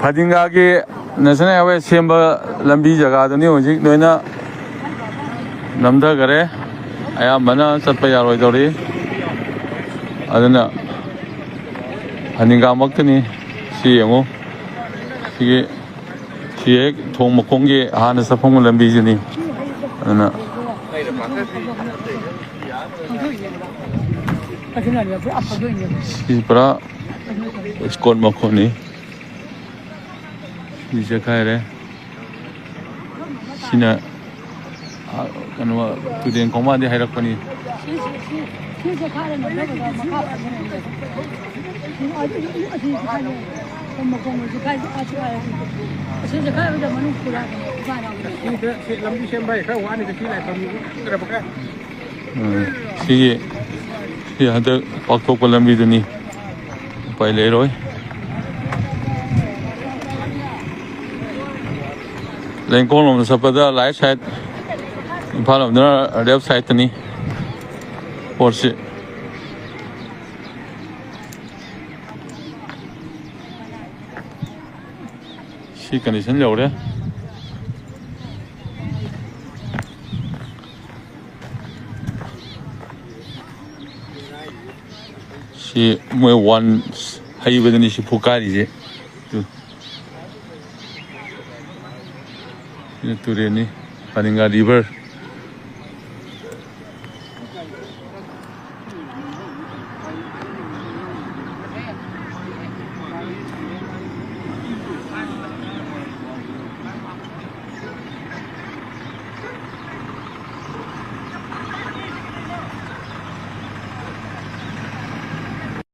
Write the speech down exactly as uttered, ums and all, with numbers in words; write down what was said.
ꯐꯗꯤꯡꯒꯥꯒꯤ National Highway ꯁꯦꯝꯕ ꯂꯝꯕꯤ ꯖꯒꯥꯗꯨꯅꯤ ꯍꯧꯖꯤꯛ ꯂꯣꯏꯅ ꯅꯝꯊꯈꯔꯦ꯫ ꯑꯌꯥꯝꯕꯅ ꯆꯠꯄ ꯌꯥꯔꯣꯏꯗꯧꯔꯤ꯫ ꯑꯗꯨꯅ ꯐꯗꯤꯡꯒꯥꯃꯛꯇꯅꯤ꯫ ꯁꯤ ꯌꯦꯡꯉꯨ꯫ ꯁꯤꯒꯤ, ꯁꯤ ꯍꯦꯛ ꯊꯣꯡ ꯃꯈꯣꯡꯒꯤ ꯍꯥꯟꯅ ꯆꯠꯐꯝꯒꯤ ꯂꯝꯕꯤꯁꯤꯅꯤ꯫ ꯑꯗꯨꯅ ꯁꯤ ꯄꯨꯔꯥ ꯏꯁꯀꯣꯠ ꯃꯈꯣꯟꯅꯤ꯫ ꯁꯤ ꯆꯦꯈꯥꯏꯔꯦ꯫ ꯁꯤꯅ, ꯑ, ꯀꯩꯅꯣ, ꯇꯨꯔꯦꯟ ꯈꯣꯡꯕꯥꯟꯗꯤ ꯍꯥꯏꯔꯛꯄꯅꯤ꯫ ꯁꯤꯗ, ꯁꯤ ꯂꯝꯕꯤ ꯁꯦꯝꯕ ꯈꯔ ꯋꯥꯅꯤꯗ, ꯁꯤ ꯂꯥꯏꯐꯝ ꯈꯪꯗ꯭ꯔꯕ ꯈꯔ꯫ ꯎꯝ, ꯁꯤꯒꯤ, ꯁꯤ ꯍꯟꯗꯛ ꯄꯥꯛꯊꯣꯛꯄ ꯂꯝꯕꯤꯗꯨꯅꯤ꯫ ꯎꯄꯥꯏ ꯂꯩꯔꯣꯏ꯫ ꯂꯦꯡꯀꯣꯡ ꯂꯣꯝꯗ ꯆꯠꯄꯗ right side, ꯏꯝꯐꯥꯜ ꯂꯣꯝꯗꯅ left sideꯇꯅꯤ ꯄꯣꯠꯁꯤ꯫ ꯁꯤ condition ꯌꯧꯔꯦ꯫ ꯁꯤ ꯃꯣꯏ ꯋꯥꯟ ꯍꯩꯕꯗꯅꯤ ꯁꯤ ꯐꯨꯀꯥꯔꯤꯁꯦ꯫ ꯇꯨ꯫ ꯁꯤꯅ ꯇꯨꯔꯦꯟꯅꯤ, ꯐꯗꯤꯡꯒꯥ river꯫